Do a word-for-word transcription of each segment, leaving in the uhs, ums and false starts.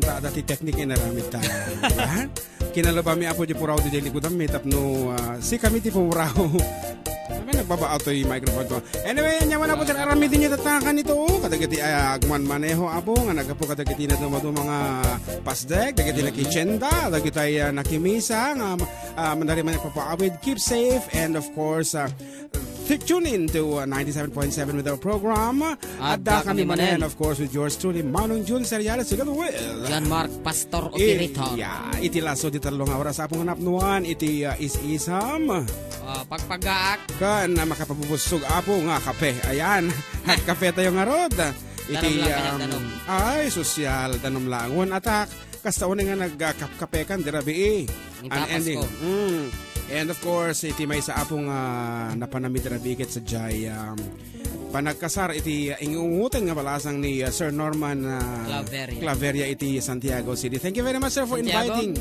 Ta, dati teknik nga inaramid ta. Diba? Kinalabami, Apo, di puraw di likudam mi tapno, ah, si kami ti pumuraw. Kami nagbabaaw toy microphone ko. Anyway, anya man, Apo, ti aramid ninyo tattakan ito. Kadagiti, ah, agmanmaneho, Apo, nga naggapu kadagiti naduma-duma nga pasdek, dagiti nakitienda, dagiti, ah, nakimisa, nga, ah, mandari man nagpapaawid. Keep safe and, of course, ah, t-, tune in to, uh, ninety-seven point seven with our program. Adda Kami Manen, of course, with yours truly, Manong Jun Seriales, together with John Mark Pastor Operator. Iya, iti laso ti tallo nga oras, Apo, nga napnuan iti, uh, is-isam. Ah, pagpagaak. Kan, uh, makapabubusog, Apo, nga kape. Ayan, at kape tayo nga rod. Iti, Danum lang, um, danum. Ay, sosyal, danum lang. One attack. Kasta unay nga nagkapkapekan, di rabii. Ang tapas ko. Mm. And of course, iti maysa, Apo, nga napanami di rabii ket sadiay, um, panagkasar iti, uh, ingungoten nga balasang ni, uh, Sir Norman, uh, Claveria. Claveria iti Santiago City. Thank you very much, sir, for Santiago? Inviting.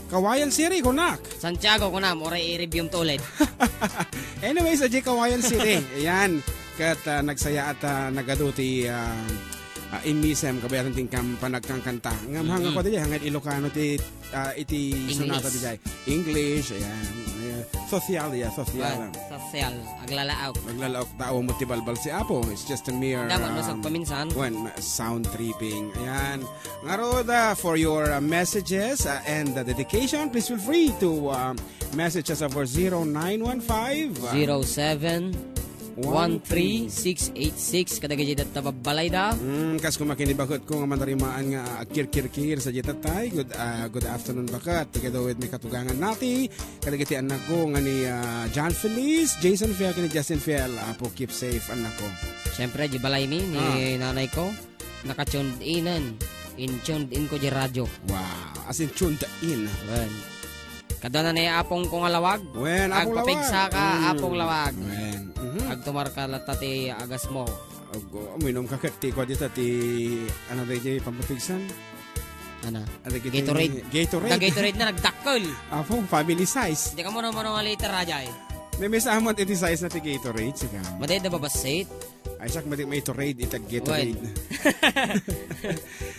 Kawayan City, kunak. Santiago, kunam, uray i-review to ulit. Anyways, sadiay Kawayan City. Ayan. Ket, uh, nagsaya at, uh, nagadu ti, uh, ah, immisem, kabayatan ti kam-, panagkankanta. Ngem hanga Mm. ko diay, hanga Ilocano ti, ah, iti English. Sonata diay. English, ayan. Ayan. Sosyal, yeah, sosyal. Well, sosyal. Aglalaok. Aglalaok, tao mo ti balbal si Apo. It's just a mere, Dapat um, masagpaminsan. Wen, ma-, sound tripping. Ayan. Ngarud, ah, for your, ah, messages, ah, and the dedication, please feel free to, ah, message us over zero nine one five, ah, Zero seven one three six eight six, kadagiti tatta babbalayda. Mm, kas kumakini baket ko nga manarimaan nga agkirkirkir sadiay tattay. Good, ah, good afternoon baket. Together with mi katugangan nati, kadagiti anak ko nga ni, ah, John Feliz, Jason Fiel, ken ni Justin Fiel. Apo, keep safe, anak ko. Siyempre, di balay mi, ni Ah. nanay ko. Naka-tuned in, in tuned in ko di radyo. Wow, as in tuned in. Wen. Kadua na ni apong ko nga lawag. Wen, apong lawag. Agpapigsa ka, mm, apong lawag. Wen. Mhm. Agtumar ka latta ti agas mo. Ago, uminom ka ket ti kua dita ti, ano, dayjay pampapigsan? Ana? Ano, Gatorade. Gatorade. Da Gatorade na, nagdakkel. Apo, family size. Di ka mo naman nga liter, Rajay. May, may samot iti size na ti Gatorade, siya. Maday da babassit. Ay, sak, madi may Gatorade, itag Gatorade. Wen.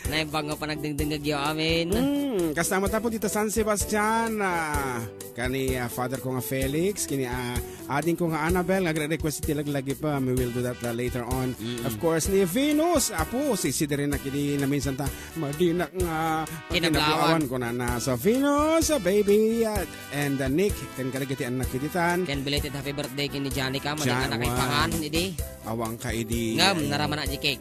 Naibag nga panagdengdengag yo amin. Hmm, kasta mo tapo dito San Sebastian, ah, kani, ah, father ko nga Felix, kini, ah, ading ko nga Annabel, nga agre-request iti laglagipa. We will do that, uh, later on. Mm-mm. Of course, ni Venus, apo, si, si Darina kini naminsan ta, madinak nga, Kinabuawan. Kinabuawan ko na na. So, Venus, uh, baby, uh, and, uh, Nick, ken kadagiti anak iti tan. Ken belated happy birthday ken ni Janica, madi nga nakaipangan, idi. Awang ka, idi. Ngem, naraman na di cake.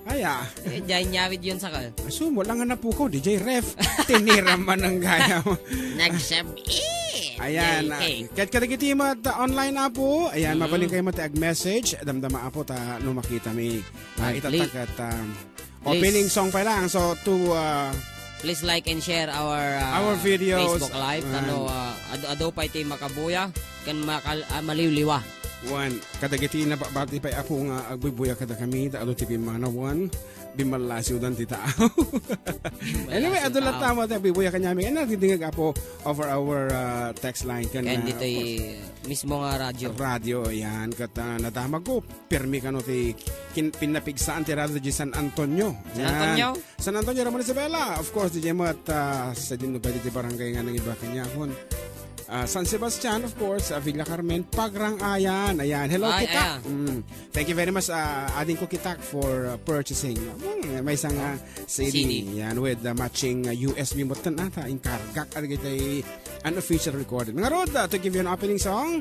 Aya. Eh, jay nyawid yun sa ka. Asumo lang nga napukaw, di jay ref. Tiniram man ang gaya mo. Nagsabit. Ayan, jay ah, cake. Ket kadagiti met, ah, online, apo. Ayan, mm, mabalin kayo met ag-message. Damdama, apo, ta no makita mi. Ah, itatak at, um, opening song pa lang. So, to, uh, please like and share our, uh, our videos. Facebook Live. Ayan. Tano, uh, adu-, adu pa iti makabuya, ken makal-, ah, maliwliwa. Wen, kadagiti nababati pay, apo, nga agbuybuya kada kami, ta adu ti pimmanawan, bimallasiwdan ti tao. Anyway, adu latta met ti agbuybuya kaniami. Ken nagdingdingag, apo, over our, uh, text line. Ken, ken uh, ditoy mismo nga radyo. Radyo, yan. Ket, uh, nadamag ko, pirmi kano ti kin-, pinnapigsaan ti radyo di San Antonio. San Antonio? Yan. San Antonio, Ramon Isabela. Of course, di met, ah, sa din pwede ti barangay nga nangiba kaniakon. Ah, San Sebastian, of course, ah, Villa Carmen, Pagrang-ayan. Ayan. Hello, ay, Kitak. Ayan. Mm. Thank you very much, ah, ading ko Kitak for, ah, purchasing. Hmm, may isang, ah, C D. C D. Yan, with the matching, ah, U S B button ata. Inkargak, at kita unofficial recording. Nga Rod, ah, to give you an opening song.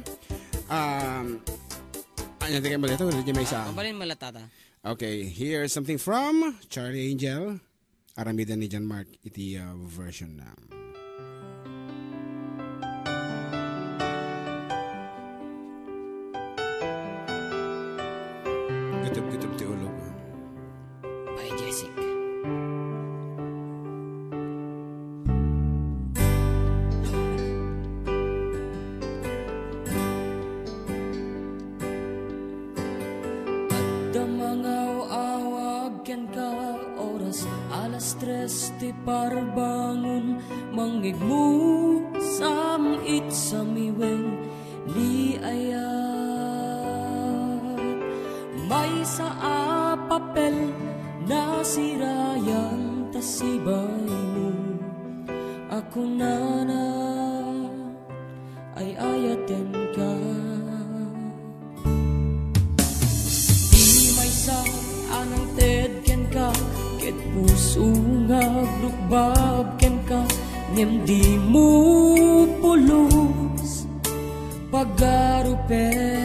Um, ano, tingnan mo dito, hindi may isa. Ah, mabalin mo latta. Okay, here's something from Charlie Angel. Aramiden ni John Mark iti, uh, version na. Gutom-gutom ti ulo ko. By Jessic. Adda mangaw-awag kenka, oras alas tres ti parbangon, mangngegmo sam it samiwen ni ayat. Maysa a papel, nasirayan Sibaymo a kunana, ay-ayatenka. Ti maysa a nangted kenka, ket puso nga agrukbab kenka, ngem dimo pulos pagarupen.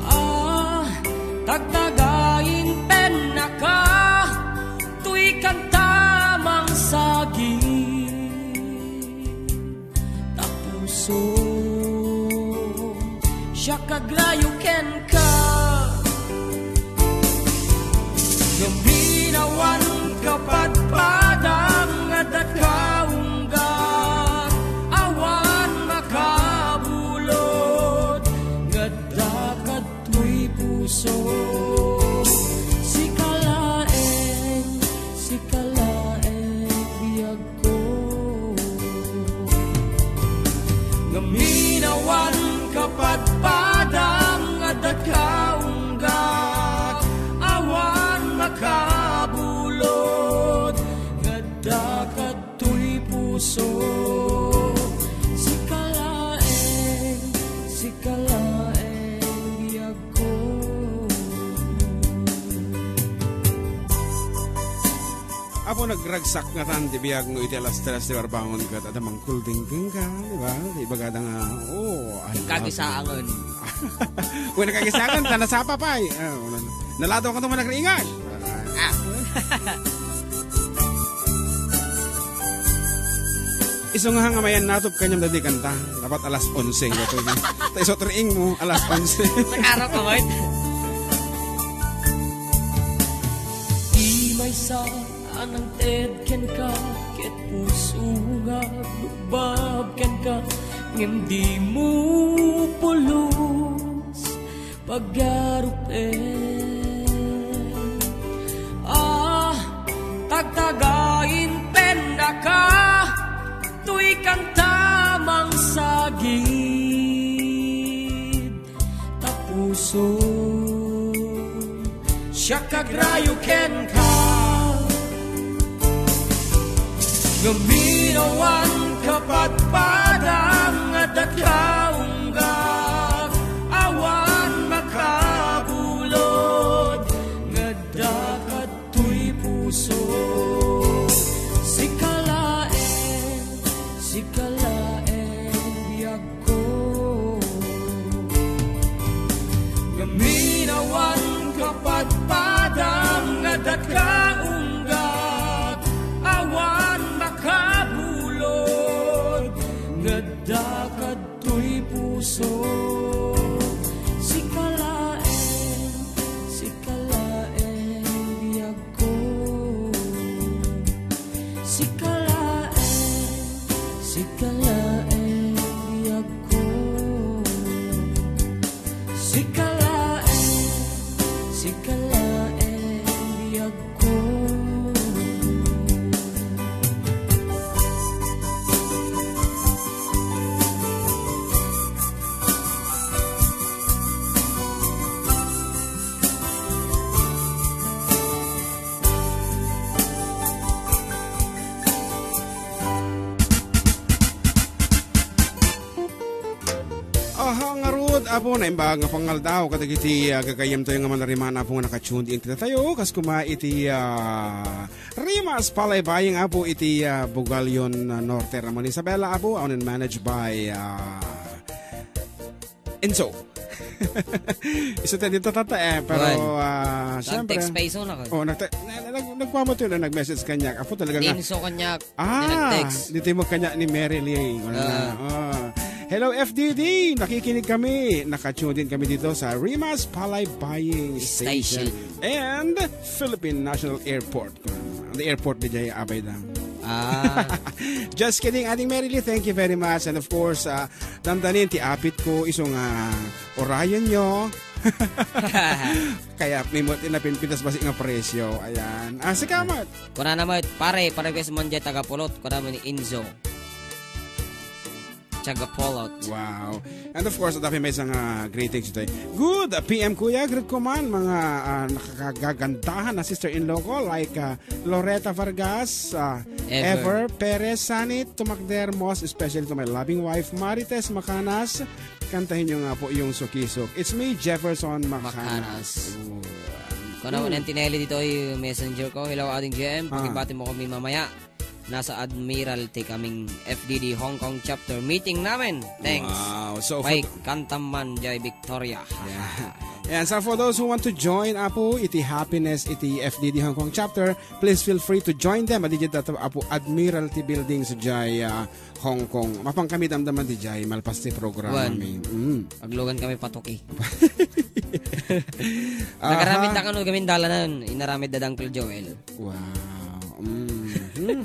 Ah, tagtagain pennaka, toy kanta mangsagid. Ta puso, siak agrayo kenka. Ngem inawan kapadpadam nga adda ka unggat, awan makabulod nga adda kadtoy puso. Sika laeng, sika laeng biag ko. Ngem inawan kapadpadam nga adda ka unggat, awan makabulod nga adda kadtoy puso. Sika laeng, sika laeng biag ko. Apo, nagragsak ngatan ti biag no iti alas tres ti barbangon ket adda mangkulding kenka, di ba? Di bagada nga, "Oh, I love you." Kagisaangen. Uy, nakagisaangen, ta nasapa pay. Ah, wala na. Naladaw ka naman nagriingan. Ah. Isu nga hang amayan natop kaniam dadi kanta. Dapat alas onse nga to. Ta isu triing mo, alas onse. Nakaro ka, Mart? Di maysa a nangted kenka, ket puso nga agrukbab kenka, ngem dimo pulos pagarupen. Ah, tagtagain pennaka, toy kanta mangsagid. Ta puso, siak agrayo kenka. Ngem inawan kapadpadam nga adda ka unggat, awan makabulod nga adda kadtoy puso. Sika laeng, sika laeng biag ko. Ngem inawan kapadpadam nga adda ka unggat, awan makabulod nga adda kadtoy puso. Sika laeng, sika laeng biag ko. Sika laeng, sika laeng biag ko. Sika laeng, sika laeng biag ko. Aha, ngarud, Apo, naimbag nga pangaldaw kadagiti, ah, gagayyemtayo nga manarimana, Apo, nga naka-tune in kadatayo, kas kuma iti, ah, Rimas Palaybaying, Apo, iti, ah, Bugallon, ah, Norte, Ramon Isabela, Apo, owned and managed by, ah, Enzo. Isu ti dito, tata, eh, pero, Wan. Ah, siyempre. Nag-text pa isu na ko. Oh, nagte-, na-, na-, nag-, nagpamatuyo na, nag-message kaniak. Apo, talaga nga. Enzo kaniak. Ah, nag-text. Dito mo kaniak ni Mary Lee. Wala na. Ah. Ah. Hello, F D D. Nakikinig kami. Naka-tune in kami dito sa Rimas Palaybaying Station. Station. And Philippine National Airport. Ang airport di jay abay da. Ah. Just kidding, Aling Mary Lee, thank you very much. And of course, ah, dandanin ti apit ko, isu nga orayon nyo. Kaya may mo tinapin pitas basi nga presyo. Ayan. Ah, si Kamat. Kuna naman, pare, pare ko si Manjay Tagapulot. Kuna naman ni Enzo. Tiagapolot. Wow. And of course, adda pay maysa nga greetings toy. Good P M, Kuya. Greet ko man, mga, ah, nakagagandahan na sister-in-law ko, like, ah, Loretta Vargas, ah, Ever. Ever Perez, Sanit Tumakder, most especially to my loving wife, Marites Macanas. Kantahin niyo nga po yung Sukisok. It's me, Jefferson Macanas. Macanas. Ooh. Kuno, Mm. Nantinelli ditoy messenger ko. Hello, Ading J M. Ah. Pakibati mo kami mamaya. Nasa Admiralty kaming F D D Hong Kong chapter meeting namin. Thanks. Wow. So, for May th- kantam man, Jay Victoria. Yeah. Yan. So, for those who want to join, Apo, iti happiness, iti F D D Hong Kong chapter, please feel free to join them. Adi dyan, Apo, Admiralty Building sa Jay, ah, Hong Kong. Mapang kami damdaman di Jay, malpas ti programa Wan. mi. Mm. Aglugan kami patuki. Aha. Nagaramid na kano gamin dalanan, inaramid da Uncle Joel. Wow. Mhm.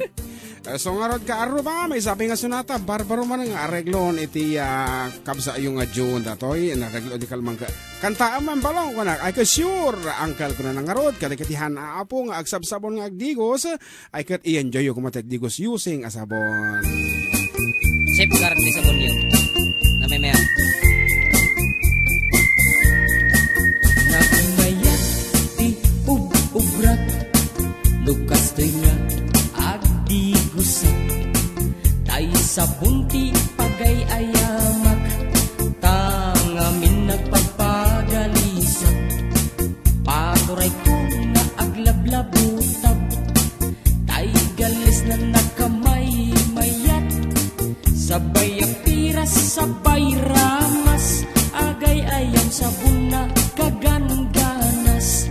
Eh, so ngarud ka, arro ba? May sabi nga sunata, barbaro man nga areglon iti, ah, kabsa yung nga June datoy, nareglo di kalmang ka. Kanta man balong ko na, ay ko sure, angkal ko na nangarud, kada katihan aapo nga agsabsabon nga agdigos, ay ket i-enjoy yo koma ti agdigos using a sabon. Safeguard ni sabon yun. Na may meron. Nagmayat ti ub-ubrak, no kastoy nga agdigusak. Tay sabon ti pagay-ayamak, ta ngamin nagpagpagalisak. Paturayko nga aglablabutab, tay gallisna nakamaymayat. Sabay a piras, sabay ramas, agay-ayam sabonna kagangganas.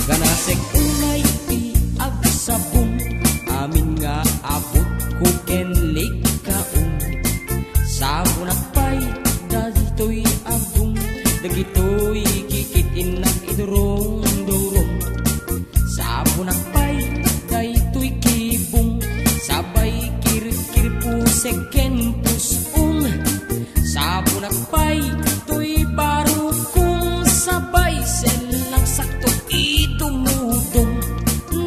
Ganasek unay ti agsabon, amin nga abutko ken likaon. Sabonak pay daytoy agong, dagitoy kikit-innak idurum-durum. Sabonak pay daytoy kibong, sabay kirkir pusek ken pus-ong. Sabonak pay toy barukong, sabay sellang sakto idumudong.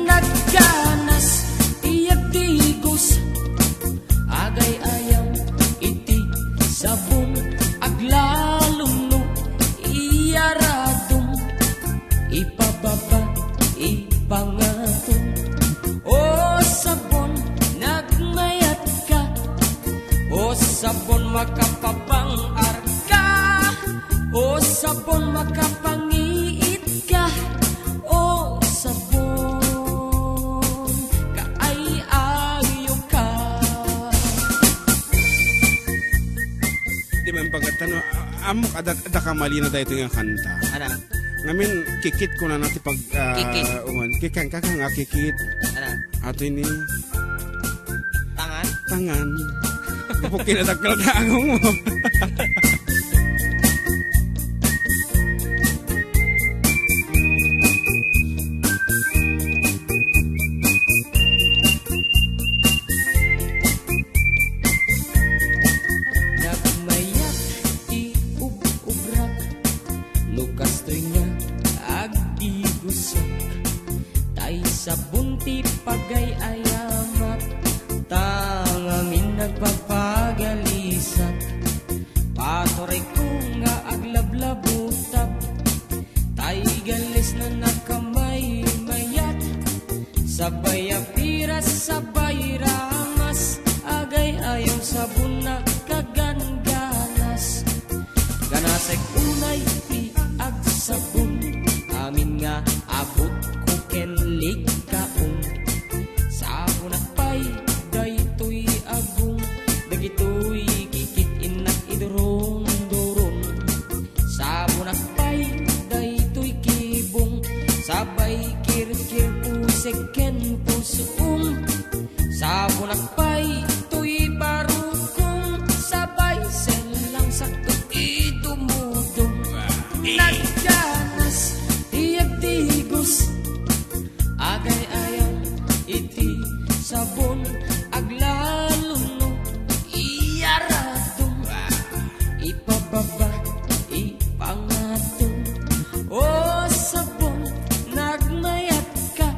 Nagganas ti agdigos, agay-ayaw iti sabon, aglalumno, iyaradom, ipababa, ipangatom. O sabon, nagmayatka. O sabon, makapapangarka. O sabon, makapangiitka. O sabon, kaay-ayoka. Di man pagkatano, a-, amok adda, adda kamalina daytoy nga kanta. Ana? Ngamin, kikit ko na nati pag, ah, Kikit. Uwan. Kikan, kaka nga kikit. Ana? Ato ini. Tangan? Tangan. Kapag kinadakkel na angong mo. Nagmayat ti ub-ubrak, no kastoy nga agdigusak. Tay sabon ti pagay-ayamak, ta ngamin nagpagpagalisak. Paturayko nga aglablabutab, tay gallisna nakamaymayat. Sabay a piras, sabay ramas, agay-ayaw sabonna kagangganas. Ganasek unay ti agsabon, amin nga abutko ken likaon. Sabonak pay daytoy agong, dagitoy kikit-innak idurum-durum. Sabonak pay daytoy kibong, sabay kirkir pusek ken pus-ong. Sabonak pay toy barukong, sabay sellang sakto idumudong. Nagganas ti agdigos, agay-ayaw iti sabon, aglalumno, iyaradom, ipababa, ipangatom. O sabon, nagmayatka.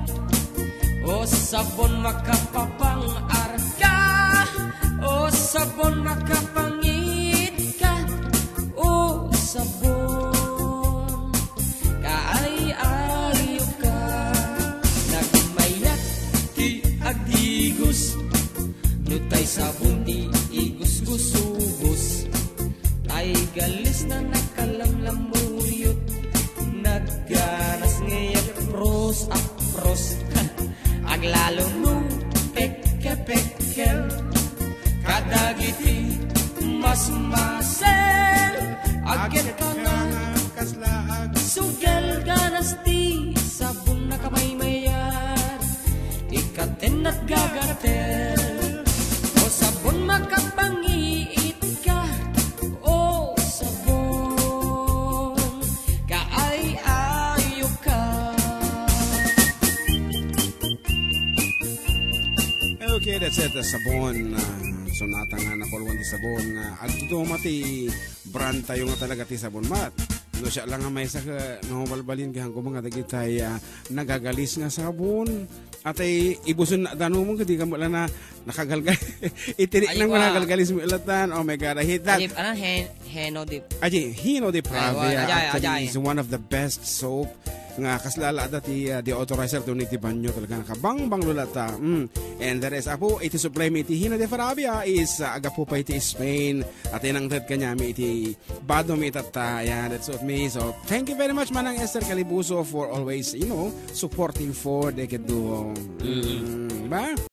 O sabon, makapapangarka. O sabon, makapang Tay sabon ti igusgusubos, tay galis na nakalamlamuyot, nagganas ngay apros-apros, aglalo no pekke-pekkel, kadagiti masmasel, agket ka nga kasla agsugal ganas ti sabon na kamaymayar. Ikatennat gagatel, o sabon makapangiit ka, o sabon kaay-ayo ka. Okay, that's it. Sabon. Ah, so, nata nga napalwan ti sabon nga agtutuma ti brand tayo nga talaga ti sabon, mat. No, siya lang nga maysa ka, no, balbalin ka hangko mga dagitay, ah, nagagalis nga sabon. Atay, ibuson na, dano mo, hindi ka mo lang na nakagalgal. Itirik Ay, nang wa. Nakagalgalis mo ilatan. Oh my God, I hate that. Alip, ano, hen, heno, dip. Aji, Hino de Ay, Pravia wa, ajay, actually ajay. Is one of the best soap nga kasla la dati, ah, di authorizer to ni ti banyo talaga nakabangbang lulata. Mm. And the rest, apo, iti supply mi iti Hino de Pravia is, ah, agapo pa iti Spain. At inangted kanyami iti bado mi itatta. Ayan, that's what me. So, thank you very much, Manang Esther Calibuso, for always, you know, supporting for the Duo. Mm. Mm, ba?